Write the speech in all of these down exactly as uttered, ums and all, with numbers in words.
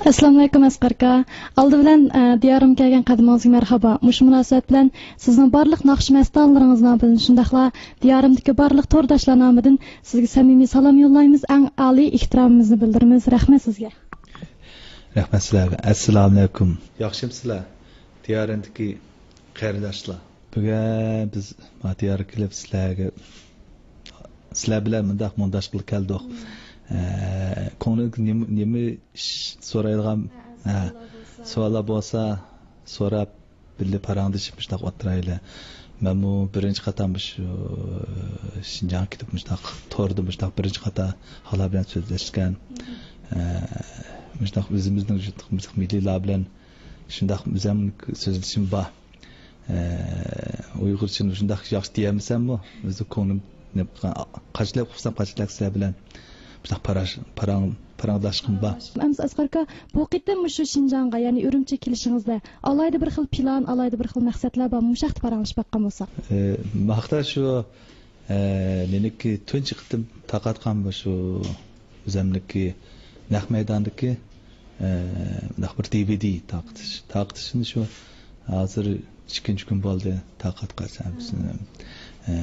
ئەسسالامۇئەلەيكۇم ئەسقەر ئاكا. ئالدى بىلەن، ئە، دىيارىمغا كەلگەن قەدىمىڭىزگە مەرھابا. مۇشۇ مۇناسىۋەت بىلەن سىزنىڭ بارلىق ناخشا مەستانىلىرىڭىز نامىدىن، شۇنداقلا دىيارىمدىكى بارلىق تورداشلار نامىدىن سىزگە سەمىمىي سالام يوللايمىز، ئەڭ ئالىي ئېھتىرامىمىزنى بىلدۈرىمىز. رەھمەت سىزگە. رەھمەت سىلەرگە. ئەسسالامۇئەلەيكۇم. ياخشىمۇسىلەر؟ دىيارىمدىكى قېرىنداشلار. بۈگۈن بىز ماتىيارغا كېلىپ سىلەرگە، سىلەر بىلەن مۇنداق مۇڭداش قىلىپ كەلدۇق. ئە، كۆڭلىڭىزگە نېمە، نېمە ئىش سورايدىغان، ھە، سوئاللار بولسا سوراپ، بىللە پاراڭلىشىپ مۇشۇنداق ئولتۇرايلى. مەنمۇ بىرىنچى قېتىم مۇشۇ شىنجاڭغا كېلىپ مۇشۇنداق توردا مۇشۇنداق بىرىنچى قېتىم خەقلەر بىلەن سۆزلەشكەن. ئە، مۇشۇنداق ئۆزىمىزنىڭ مۇشۇنداق مىللىيلار بىلەن شۇنداق ئۆزۈم سۆزلىشىم بار. ئە، ئۇيغۇرچىنى شۇنداق ياخشى دېيەلمىسەممۇ، ئۆزى كۆڭلۈم نېمە قىلغان، قاچىلاپ ئۇقسام، قاچىلاپ سىلەر بىلەن شۇنداق پاراش-، پاراڭ-، پاراڭلاشقىم بار. ئەمىسە ئەسقەر ئاكا، بۇ قېتىم مۇشۇ شىنجاڭغا، يەنى ئۈرۈمچىگە كېلىشىڭىزدە ئالاھىدە بىر خىل پىلان، ئالاھىدە بىر خىل مەقسەتلەر بارمۇ؟ مۇشۇ ھەقتە پاراڭلىشىپ باققان بولساق. ئە، ماقتا شۇ، ئە، مېنىڭكى تۇنجى قېتىم تارقاتقان مۇشۇ ئۆزۈمنىڭكى نەق مەيداندىكى، ئە، مۇنداق بىر دى ۋى دى تارقىتىش. تارقىتىشنى شۇ ھازىر ئىككىنچى كۈن بولدى تارقاتقاچ. ھەممىسىنى، ئە،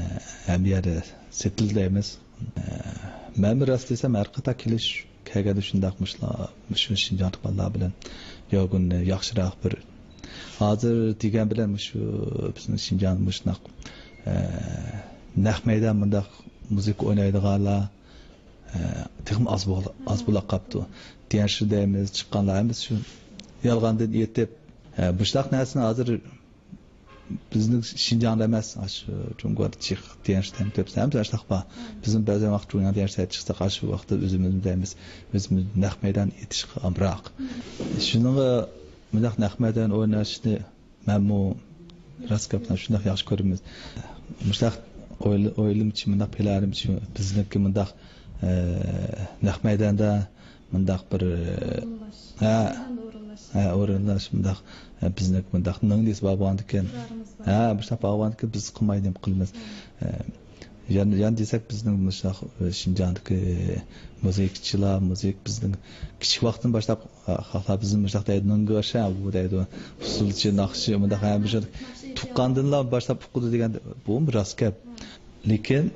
ھەممە يەردە سېتىلدى دەيمىز. ئە، مەنمۇ راست دېسەم، ھەر قېتىم كېلىش، كەلگەندە شۇنداق مۇشۇلار، مۇشۇ شىنجاڭدىكى بالىلار بىلەن ياگۇننى ياخشىراق بىر، ھازىر دېگەن بىلەن مۇشۇ بىزنىڭ شىنجاڭدا مۇشۇنداق، ئە، نەق مەيدان مۇنداق مۇزىكا ئوينايدىغانلار، ئە، تېخىمۇ ئاز بول-، ئاز بولا قاپتۇ. تيەنشى دەيمىز، چىققانلار ھەممىسى شۇ يالغاندىن ئېيتىپ، ئە، مۇشۇنداق نەرسىنى ھازىر بىزنىڭ شىنجاڭدا ئەمەس، ئاشۇ جۇڭگودا چىق، تيەنشى دەيمىز، ھەممىسى ئاشۇنداق بار. بىزمۇ بەزەن ۋاقىت جۇڭياڭ تيەنشى چىقساق، ئاشۇ ۋاقىتتا ئۆزىمىزمۇ دەيمىز، ئۆزىمىز نەق مەيدان ئېيتىشقا ئامراق. شۇنىڭغا مۇنداق نەق مەيدان ئويناشنى مەنمۇ راست گەپنى شۇنداق ياخشى كۆرىمىز. مۇشۇنداق ئويلا-، ئويلىمىچى، مۇنداق پىلانىمچى، بىزنىڭكى مۇنداق، ئە، نەق مەيداندا مۇنداق بىر، ئورۇنلاش. ھە. مەيداندا ئورۇنلاش. ھە، ئورۇنلاش مۇنداق، ئە، بىزنىڭكى مۇنداق نىڭدىسى بار بولغاندىكىن. ئىقرارىمىز بار. ھە، مۇشۇنداق بار بولغاندىكىن بىز قىلماي نېمە قىلىمىز؟ ئە، يەنە، يەنە دېسەك، بىزنىڭ مۇشۇنداق، ئە، شىنجاڭدىكى مۇزىكىچىلار، مۇزىك بىزنىڭ كىچىك ۋاقتىن باشلاپ، ئە، خەقلەر بىزنى مۇشۇنداق دەيدۇ، نىڭگۆشە بۇ دەيدۇ، ئۇسسۇلچى، ناخشىچى، مۇنداق ھەممە شۇ تۇغقاندىنلا باشلاپ ئۇقىدۇ دېگەن، بۇمۇ راست گەپ. لېكىن،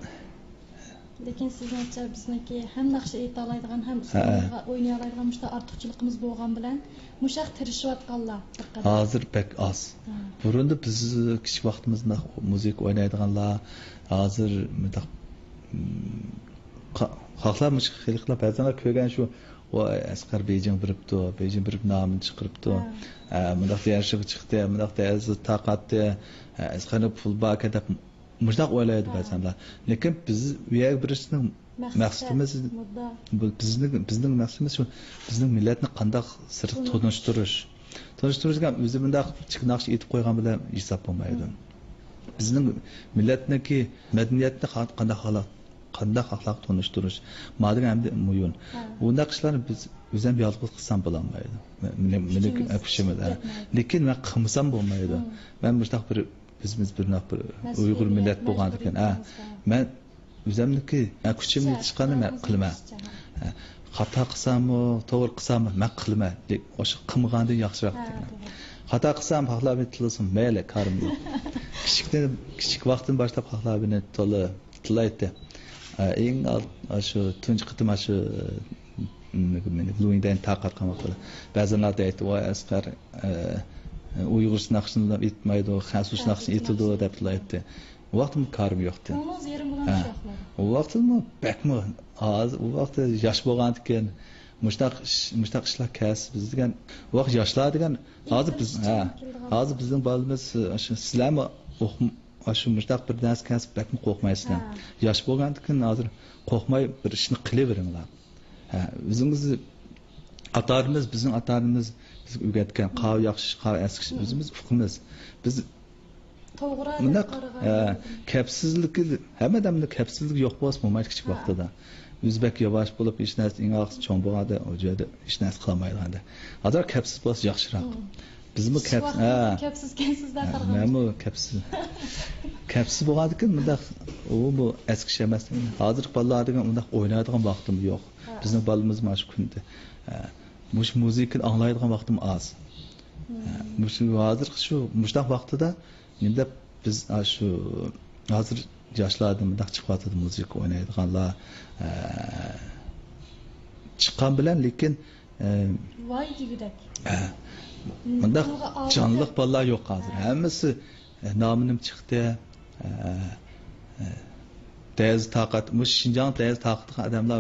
لېكىن سىزنىڭچە بىزنىڭكى ھەم ناخشا ئېيتالايدىغان، ھەم ئۇسسۇلغا ئوينىيالايدىغان مۇشۇنداق ئارتۇقچىلىقىمىز بولغان بىلەن، مۇشۇنداق تىرىشىۋاتقانلار بىر قەدەر. ھازىر بەك ئاز. ھە. بۇرۇندا بىز كىچىك ۋاقتىمىزدا مۇزىكا ئوينايدىغانلار، ھازىر مۇنداق، م، خا-، خەقلەر مۇشۇ خەلقلەر بەزەنلەر كۆرگەن شۇ، ۋاي، ئەسقەر بېيجىڭ بېرىپتۇ، بېيجىڭ بېرىپ نامىنى چىقىرىپتۇ. ھە. ھە، مۇنداق دېيەرشىغا چىقتى، مۇنداق دېيەرسىز تارقاتتى. ھە، ئەسقەرنىڭ پۇل باركەن دەپ مۇشۇنداق ئويلايدۇ ھە. بەزەنلەر. لېكىن بىز ئۇ يەرگە بېرىشنىڭ مەقسىتىمىز، بۇ بىزنىڭ، بىزنىڭ مەقسىتىمىز شۇ، بىزنىڭ مىللەتنى قانداق سىرتقا تونۇش. تونۇشتۇرۇش. تونۇشتۇرۇش دېگەن ئۆزى مۇنداق كىچىك ناخشا ئېيتىپ قويغان بىلەن ھېساب بولمايدۇ. بىزنىڭ مىللەتنىڭكى مەدەنىيەتنى قا-، قانداق خالا-، قانداق ئەخلاق تونۇشتۇرۇش. ما دېگەن ئەمدى مۇھىم. ھە. بۇنداق ئىشلارنى بىز ئۆزەم يالغۇز قىلسام بولالمايدۇ. مېنىڭ، مېنىڭ كۈچىمىز، كۈچىمىز، ھە. يەتمەيدۇ. لېكىن مەن قىلمىسام بولمايدۇ. ھە. مەن مۇشۇنداق بىر، بىزمىز بىر، بىر ئۇيغۇر مىللەت بولغاندىكىن، ھە. مەجبۇرىيەتىمىز بار. مەن ئۆزەمنىكى، ھە، كۈچۈمنى يېتىشقاننى مەن قىلىمەن. ھە. خاتا قىلساممۇ، توغرا قىلساممۇ، مەن قىلىمەن دەپ، ئاشۇ قىلمىغاندىن ياخشىراق دەيمەن. خاتا قىلسام، پاخلابىنى تىللىسۇن، مەيلى، كارىم يوق. كىچىكتىن، كىچىك ۋاقتىدىن باشلاپ پاخلابىنى تولا تىللايتتى. ئە، ئەڭ ئال-، ئاشۇ تۇنجى قېتىم ئاشۇ، م، مېنى لۇيىندەن تارقاتقان ۋاقتىدا بەزىلەر دەيتتى، «ۋاي ئەسقەر، ئە، ئۇيغۇرچە ناخشىنى ئېيتمايدۇ، خەنزۇچە ناخشىنى ئېيتىدۇ» دەپ تىللايتتى. ئۇ ۋاقتىمۇ كارىم يوقتى. ئۇنىڭ زېرىم بىلەن ھە. ئۇششاقلار. ئۇ ۋاقتىمۇ بەكمۇ، ھازىر، ئۇ ۋاقتى ياش بولغاندىكىن، مۇشتاق ئىش، مۇشتاق ئىشلار كەلسە بىز دېگەن، ئۇ ۋاقىت ياشلار دېگەن، ھازىر بىز، ھە، ھازىر بىزنىڭ بالىمىز، ئاشۇ سىلەرمۇ ئوقۇم-، ئاشۇ مۇشتاق بىر نەرسە كەلسە بەكمۇ قورقمايسىلەر. ھە. ياش بولغاندىكىن ھازىر قورقماي بىر ئىشنى قىلىۋېرىڭلار. ھە، ئۆزىڭىز، ئاتا-ئانىمىز، بىزنىڭ ئاتا-ئانىمىز بىزگە ئۆگەتكەن، قاۋا ياخشى، قاۋا ئەسكى، ئۆزىمىز ئۇقىمىز. بىز توغرا دەپ مۇنداق، قارىغان ھە، يولدىن. كەپسىزلىكى، ھەممە ئادەمنىڭ كەپسىزلىكى يوق بولسا بولمايدۇ كىچىك ھە. ۋاقتىدا. ئۆزى بەك ياۋاش بولۇپ، ھېچ نەرسە ئېڭىغا چوڭ بولغاندا، ئۇ يەردە ھېچ نەرسە قىلالمايدىغاندا. ھازىر كەپسىز بولسا ياخشىراق. مم. بىزمۇ كەپ-، ھە. كەپسىزكەنسىز-دە ھە، قارىغان. مەنمۇ كەپسىز. كەپسىز بولغاندىكىن مۇنداق، ئۇ بۇ ئەسكىش ئەمەس. ھازىرقى بالىلار دېگەن ئۇنداق ئوينايدىغان ۋاقتىمۇ يوق. ھە. بىزنىڭ بالىمىز مانا شۇ كۈندە، ھە، مۇشۇ مۇزىكىنى ئاڭلايدىغان ۋاقتىمۇ ئاز. مم. ھە، مۇشۇ ھازىرقى شۇ مۇشۇنداق ۋاقتىدا نېمە دەپ بىز، ئا، شۇ ھازىر ياشلاردا مۇنداق چىقىۋاتىدۇ، مۇزىكا ئوينايدىغانلار، ئە، چىققان بىلەن، لېكىن، ئە، ۋاي دېگۈدەك. ئە، مۇنداق جانلىق بالىلار يوق ھازىر. ھە. ھەممىسى، ئە، نامىنىم چىقتى، ئە، ئە، دەرىجە تاقەت، مۇشۇ شىنجاڭ دەرىجە تاقىتىدىغان ئادەملەر